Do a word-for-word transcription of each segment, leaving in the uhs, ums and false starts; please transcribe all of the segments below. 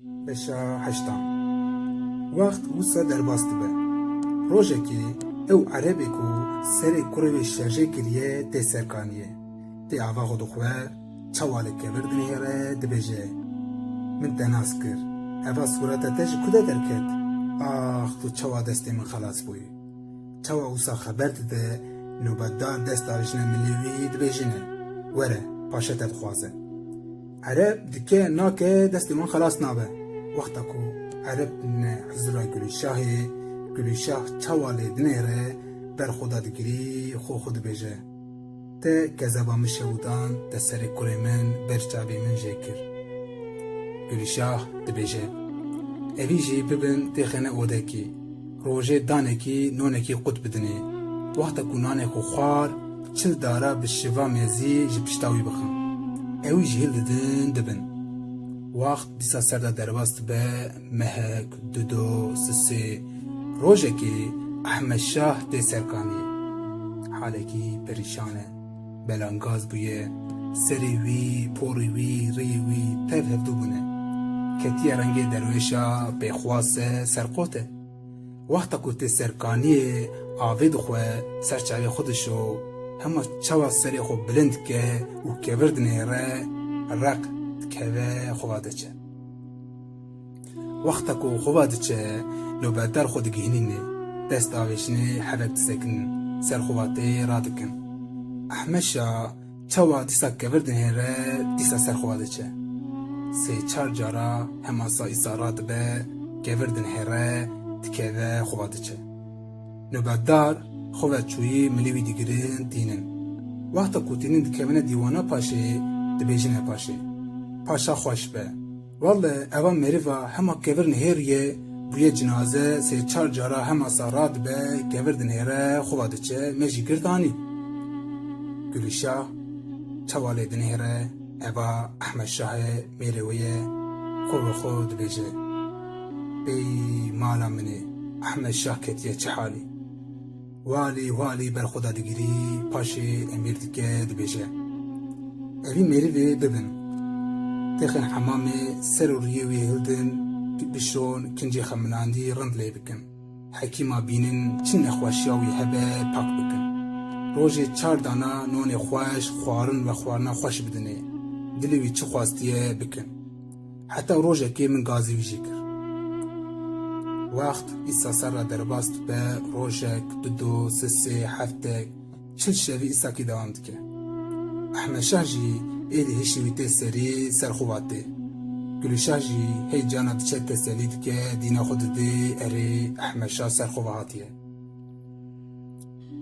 Beşa heştan. Wext wisa derbas dibe. Rojekê ew erebê ku serê kurê wê şerjê kiriye tê serkaniyê. Tê ava xwe dixwe, çawa li kevir dinihêre, dibêje: Min te nas kir. Eva sureta te ji ku de derket? Ax, tu çawa destê min xelas bûyî? Çawa wisa xeber dide, nobetdar dest davêjine milê wî, dibêjine: Were, paşê te dixwaze. Ereb dike nake, destê wan xelas nabe. Wexta ku ereb ne hizira Gulîşahê, Gulîşah çawa lê dinêre, ber xwe de digirî, xwe xwe dibêje: Te kezeba min şewdan, te serê kurê min ber çavê min jê kir. Gulîşah dibêje: Evî jî bibin têxine odekî. Rojê danekî nonekî qut bidinê. Wexta ku nanê xwe xwar, çil dara bi şiva mezî ji pişta wî bixin. Ewî jî hildidin dibin. Wext dîsa ser de derbas dibe, mehek, dudo, sisê. Rojekê Ehmed Şah tê serkaniyê. Halekî perîşan e. Belangaz bûye. Serê wî, porê wî, rêyê wî tev hevdû bûne. Ketiye rengê derwêşa, pêxwas e, serqot e. Wexta ku tê serkaniyê, avê dixwe, ser çavê xwe dişo, hema çawa serê xwe bilind dike û kevir dinêre, req dikeve xwe va diçe. Wexta ku xwe va diçe, nobetdar xwe digihînîne, dest avêjinê, hevek disekinin, ser xwe va tê radikin. Ehmed Şah çawa dîsa kevir dinihêre, dîsa ser xwe va diçe. Sê çar cara hema sa îsa radibe, kevir dinihêre, dikeve xwe va diçe. Nobetdar xwe ve çûyî milê wî digirin, tînin. Wexta ku tînin dikevine dîwana paşê, dibêjine paşê: Paşa xweş be. Welle eva meriva hema kevir nihêriye, bûye cinaze, sê çar cara hema sa radibe, kevir dinihêre, xwe va diçe, me jî girt anî. Gulîşah çawa lê dinihêre, eva Ehmed Şah e, mêrê wê ye, xwe bi xwe dibêje: Ey mala min ê, Ehmed Şah ketiye çi halî? Walî, walî ber xwe de digirî, paşê emîr dike, dibêje: Evî mêrivê bibin. Têxin hemamê, ser û riyê wî hildin, bişon, kincê xemilandî rind lê bikin. Hekîma bînin, çi nexweşiya wî hebe, pak bikin. Rojê çar dana nonê xweş, xwarin ve xwarina xweş bidinê. Dilê wî çi xwestiye, bikin. Heta rojekê min gazî wî jî kir. Wext îsa ser re derbas dibe, rojek, dudo, sisê, heftek, çil şevî îsakî dewam dike. Ehmed Şah jî êdî hişê wî tê serî, ser xwe va tê. Gulîşah jî hey cana diçe teselî dike, dîna xwe didê, erê, Ehmed Şah ser xwe ve hatiye.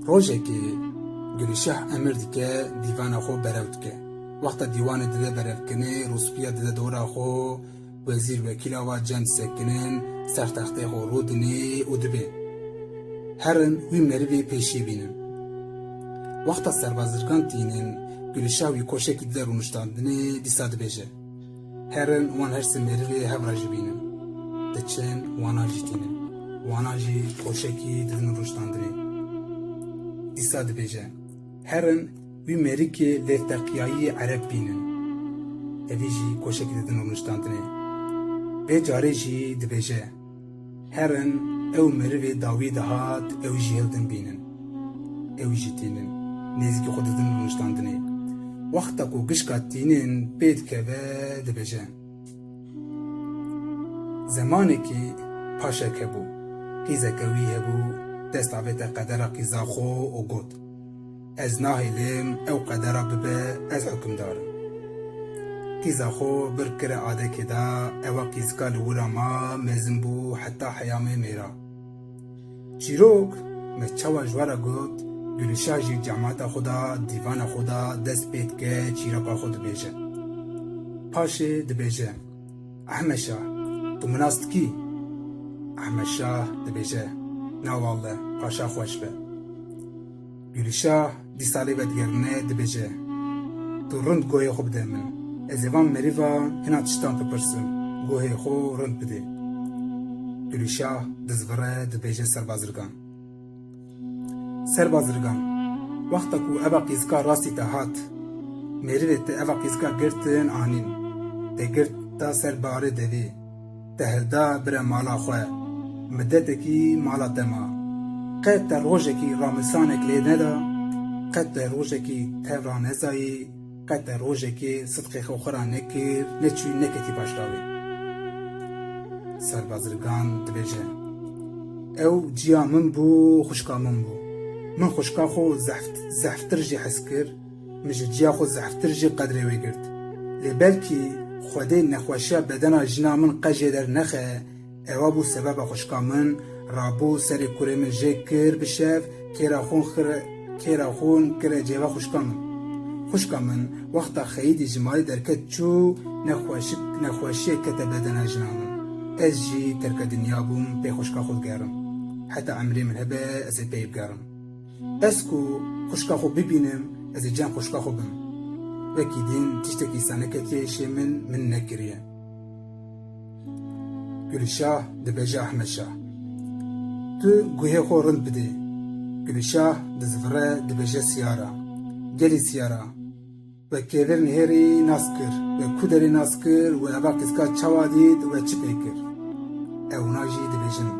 Rojekê Gulîşah emir dike, dîvana xwe berev dike. Wexta dîwanê dide berevkinê, rûspiya dide dora xwe, wezîr wekîla va cem disekinin, ser textê xwe rûdinê û dibê: Herin wî merivê pêşî bînin. Wexta serbazirgan tînin, Gulîşah wî koşekî dide rûniştandinê, dîsa dibêje: Herin wan her sê merivê hev re jî bînin. Diçin, wana jî tînin. Wana jî koşekî didin rûniştandinê. Dîsa dibêje: Herin wî mêrikê lêvteqiyayî ereb bînin. Evî jî koşekî didin rûniştandinê. Vê carê jî dibêje: Herin ew merivê dawî dihat, ew jî hildin bînin. Ew jî tînin. Nêzîkî xwe didin rûniştandinê. Wexta ku gişka tînin pê dikeve, dibêje: Zemanekî paşek hebû. Qîzeke wî hebû, dest avête qedera qîza xwe û got: Ez nahêlim ew qedera bibe, ez hukimdar im. Qîza xwe bir kire adekê de, ewa qîzika li wira ma, mezin bû heta heyamê mêra. Çîrok me çawa ji we re got, Gulîşah jî cemaeta xwe de, dîvana xwe de dest pê dike, çîroka xwe dibêje. Paşê dibêje: Ehmed Şah, tu min nas dikî? Ehmed Şah dibêje: Na walle, paşa xweş be. Gulîşah dîsa lê vedigerine, dibêje: Tu rind guhê xwe bide min. Ez ê van merîvan hina tiştan bipirsim. Guhê xwe rind bidê. Gulîşah dizvire, dibêje serbazirgan: Serbazirgan, wexta ku eva qîzika rastî te hat, merivê te eva qîzika girtin anîn. Te girt da ser barê devê. Te hilda bire mala xwe, midetekî mala te ma. Qet te rojekî ramisanek lê neda, qet te rojekî tevra nezayî, qet te rojekê sidqê xwe xwe ra nekir, neçû neketî paşda wê. Serbazirgan dibêje, ew ciya min bû, xwişka min bû. Min xwişka xwe zehf-, zehftir jî hez kir, min ji ciya xwe zehftir jî qedrê wê girt. Lê belkî Xwedê nexweşiya bedena jina min qe jê dernexe, ewa bû sebeba xwişka min, rabû serê kurê min jê kir bi şev, kêra xûn xire-, kêra xûn kire cêva xwişka min. Xwişka min, wexta xeyidî ji malê derket çû, nexweşik-, nexweşiyek kete bedena jina min. Ez jî terke dinya bûm, pê xwişka xwe digerim. Heta emrê min hebe, ez ê pê bigerim. Ez ku xwişka xwe bibînim, ez ê cem xwişka xwe bim. Wekî din tiştekî îsa neketiye îşê min, min nekiriye. Gulîşah dibêje Ehmed Şah, tu guhê xwe rind bidê. Gulîşah dizivire dibêje Siyara, gelî Siyara, we kêvir nihêrî nas kir, we ku derê nas kir, we eva qîzka çawa dît, we çi pê kir? Ewna jî dibêjin,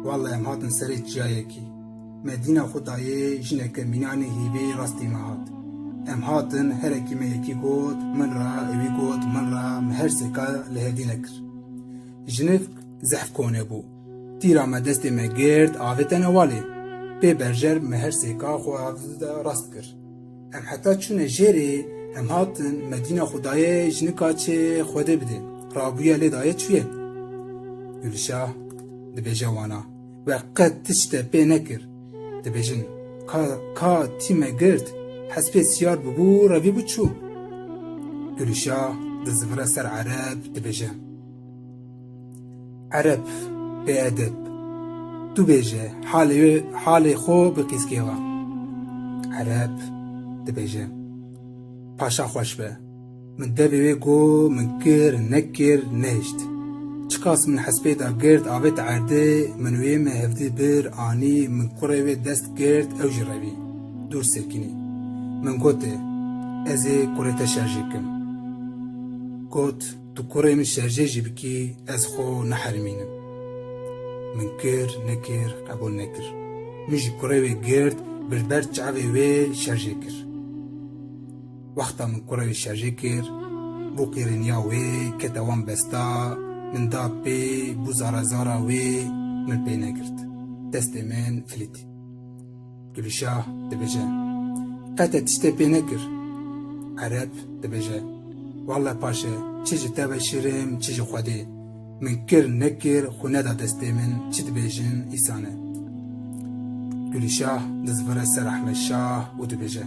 walla em hatin serê çiyayekî. Me dîna xwe dayê jineke mînanê hîvê rastî me hat. Em hatin, herekî me yekî got min ra, ewî got min ra, me her sêka li hevdî nekir. Jinivk zehf kone bû. Tîra me destê me girt, avêtene walê. Pê berjer me her sêka xwe avdida rast kir. Em heta çûne jêrê, em hatin, me dîna xwe dayê jinika çê Xwedê bidê. Rabûye lê daye çûye. Gulşah dibêje wana, we qet tişt te pê nekir. Dibêjin, ka, ka tî me girt, hespê siyar bibû, revî bû çû. Gulşah dizivire ser Ereb, dibêje, Ereb, bêedeb, tu bêje, halê, halê xwe bi qîzkê ve. Ereb dibêje, paşa xweş be. Min devê wê got, min kir, nekir, nehişt. Çiqas min hespê da girt, avêt erdê, min wê me hevdî bir, anî, min kurê wê dest girt, ew jî revî. Dûr sekînî. Min gotê, ez ê kurê te şerjê kim. Got, tu kurê min şerjê jî bikî, ez xwe neherimînim. Min kir, nekir, qebûl nekir. Min jî kurê wê girt, bi ber çavê wê şerjê kir. Wexta min kurê wê şerjê kir, bû qîrîniya wê, kete wan besta, min da pê, bû zara zara wê, min pê negirt. Destê min filîtî. Gulîşah dibêje, qet te tiştê pê nekir. Ereb dibêje, welle paşe, çi ji te ve şirim, çi ji Xwedê. Min kir nekir, xwe neda destê min, çi dibêjin, îsane. Gulîşah dizivire ser Ehmed Şah û dibêje,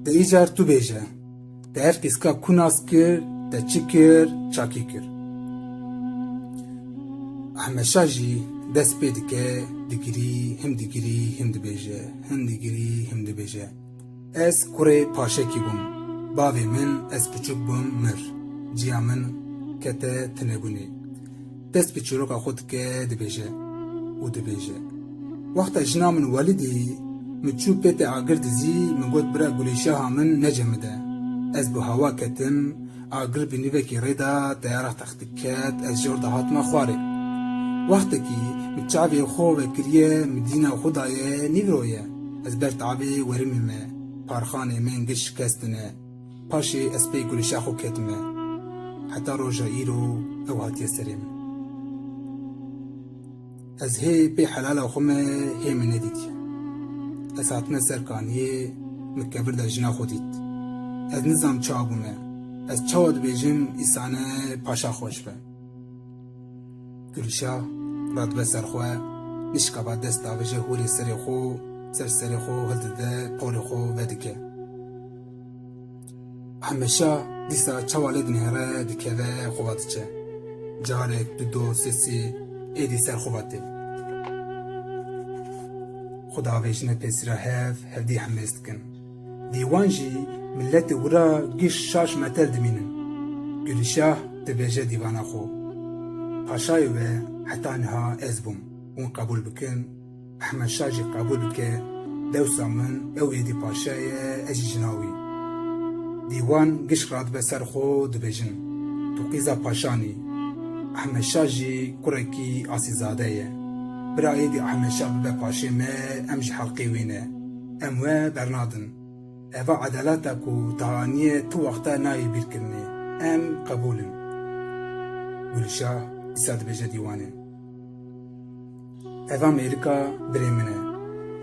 de îcar tu bêje, te ev qîzka ku nas kir, te çi kir, çakî kir? Ehmed Şah jî dest pê dike, digirî, him digirî, him dibêje, him digirî, him dibêje. Ez kurê paşekî bûm. Bavê min, ez piçûk bûm, mir. Ciya min kete tinebûnê. Dest bi çîroka xwe dike, dibêje û dibêje. Wexta jina min welidî, min çû pêtê agir dizî, min got, bira Gulîşaha min necemide. Ez bi hawa ketim, agir bi nîvekî rê de teyara textîk ket, ez jor de hatime xwarê. Wextekî min çavê xwe vekiriye, min dîna xwe daye, nîvro ye. Ez ber tavê werimî me. Parxanê min giş şikestine. Paşê ez pê Gulîşaxo ketime. Heta roja îro ew hatiye serê min. Ez hê pê helala xwe me hê min nedîtiye. Ez hatime ser kaniyê, min kevir de jina xwe dît. Ez nizam çawa bûme. Ez çawa dibêjim, îsane paşa xweş be. Gulîşah radibe ser xwe, nişkaba dest davêje hûrê serê xwe, ser serê xwe hildide, porê xwe vedike. Ehmed Şah dîsa çawa lê dinêre, dikeve xwe va diçe. Carek, du do, sê sê, êdî ser xwe va tê. Xwe davêjine pêsira hev, hevdî hemêz dikin. Dîwan jî miletê wira giş şaş metel dimînin. Gulîşah dibêje dîvana xwe. Paşayê we heta niha ez bûm. Hûn qebûl bikin. Ehmed Şah jî qebûl bike. Dewsa min ew êdî paşa ye, ez jî jina wî. Dîwan giş radibe ser xwe dibêjin. Tu qîza paşan î. Ehmed Şah jî kurekî asîzade ye. Bira êdî Ehmed Şah bibe paşê me, em ji helqê wî ne. Em we bernadin. Eva edaleta ku tu anîye tu wexta nayê bîrkirinê. Em qebûl in. Gulşah dîsa dibêje dîwanê. Eva mêrika birê min e.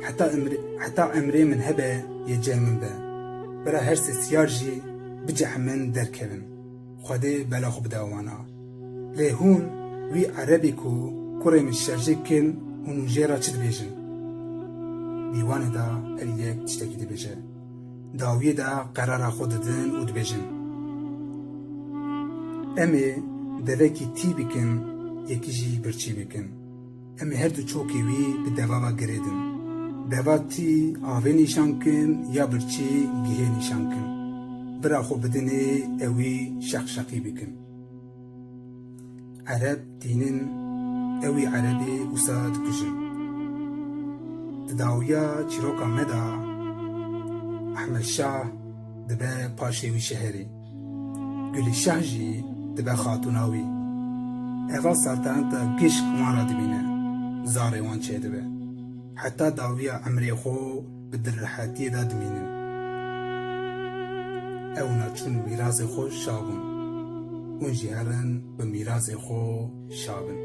Heta emrê, heta emrê min hebe yê cem min be. Bira her sê siyar jî bicehimin derkevin. Xwedê bela xwe bide wana. Lê hûn wî erebî ku kurê min şerjê kin, hûn jê re çi dibêjin? Dîwanê de her yek tiştekî dibêje. Dawiyê de qerara xwe didin û dibêjin. Em ê devekî tî bikin, yekî jî birçî bikin. Em ê her du çokê wî bi deva ve girêdin. Deva tî avê nîşan kin ya birçî gihê nîşan kin. Bira xwe bidinê ew wî şeqşeqî bikin. Ereb tînin, ew wî erebê wisa dikujin. Di dawiya çîroka me de Ehmed Şah dibe paşê wî şeherî. Gulî Şah jî dibe xatûna wî. Eva saltaneta gişk wan re dimîne, zarê wan çêdibe. Heta dawiya emrê xwe bi dilrehetiyê de dimînin. Ew naçûn mîrazê xwe şa bûn. Hûn jî herin bi mîrazê xwe şa bin.